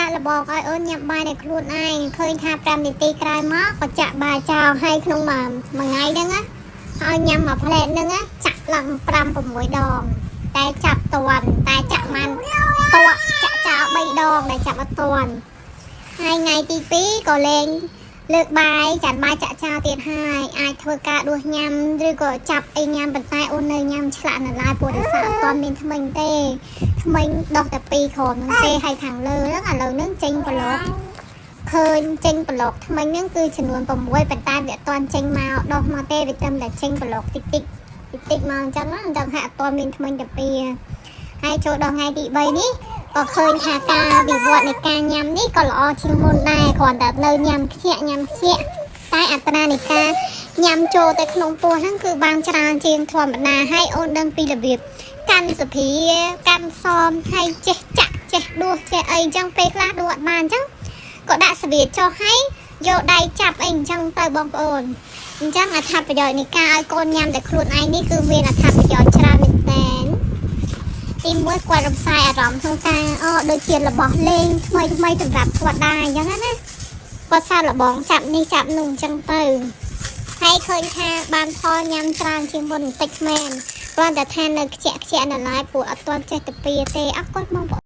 សាកល្បងឲ្យអូនញ៉ាំបាយដោយខ្លួនឯងឃើញថា5នាទីក្រោយមកក៏ចាក់បាយចោលហើយក្នុងមួយមួយថ្ងៃហ្នឹងណាឲ្យញ៉ាំមួយផ្លែតហ្នឹងណាចាក់ឡើង5 6ដងតែចាប់តាន់តែចាក់បានតក់ចាក់ចោល3ដងដែលចាប់អត់តាន់ហើយថ្ងៃទី2ក៏លែងលើកបាយចានបាយចាក់ចោលទៀតហើយអាចធ្វើការដួសញ៉ាំឬក៏ចាប់អីញ៉ាំប៉ុន្តែអូននៅញ៉ាំឆ្លាក់នៅឡើយព្រោះដោយសារអត់ទាន់មានធ្មេញទេ ធ្មេញដុះតែពីរក្រុមហ្នឹងទេហើយខាងលើហ្នឹងឥឡូវហ្នឹងចេញប្រឡកឃើញចេញប្រឡកធ្មេញហ្នឹងគឺចំនួន6ប៉ុន្តែវាអត់ទាន់ចេញមកដុះមកទេវាត្រឹមតែចេញប្រឡកតិចតិចតិចតិចមកអញ្ចឹងណាអញ្ចឹងហើយអត់ទាន់មានធ្មេញតែពីរហើយចូលដល់ថ្ងៃទី3នេះក៏ឃើញថាការវិវត្តនៃការញ៉ាំនេះក៏ល្អជាងមុនដែរគ្រាន់តែនៅញ៉ាំខ្ជាក់ញ៉ាំខ្ជាក់តែអត្រានៃការញ៉ាំចូលទៅក្នុងពោះហ្នឹងគឺបានច្រើនជាងធម្មតាហើយអូនដឹងពីរបៀប កាន់សភាកាន់សមហើយចេះចាក់ចេះដួសចេះអីអញ្ចឹងពេលខ្លះដួសអត់បានអញ្ចឹងក៏ដាក់សវៀតចុះហើយយកដៃចាប់អីអញ្ចឹងទៅបងប្អូនអញ្ចឹងអត្ថប្រយោជន៍នៃការឲ្យកូនញ៉ាំតែខ្លួនឯងនេះគឺមានអត្ថប្រយោជន៍ច្រើនមែនតើទីមួយគាត់រំសាយអារម្មណ៍ក្នុងការអូដូចជារបស់លេងថ្មីថ្មីសម្រាប់គាត់ដែរអញ្ចឹងណាគាត់សាកល្បងចាប់នេះចាប់នោះអញ្ចឹងទៅហើយឃើញថាបានផលញ៉ាំច្រើនជាងមុនបន្តិចមែន គ្រាន់តែថានៅខ្ជាក់ខ្ជាក់នៅឡើយព្រោះអត់ទាន់ចេះទៅពីទេអរគុណបងប្អូន។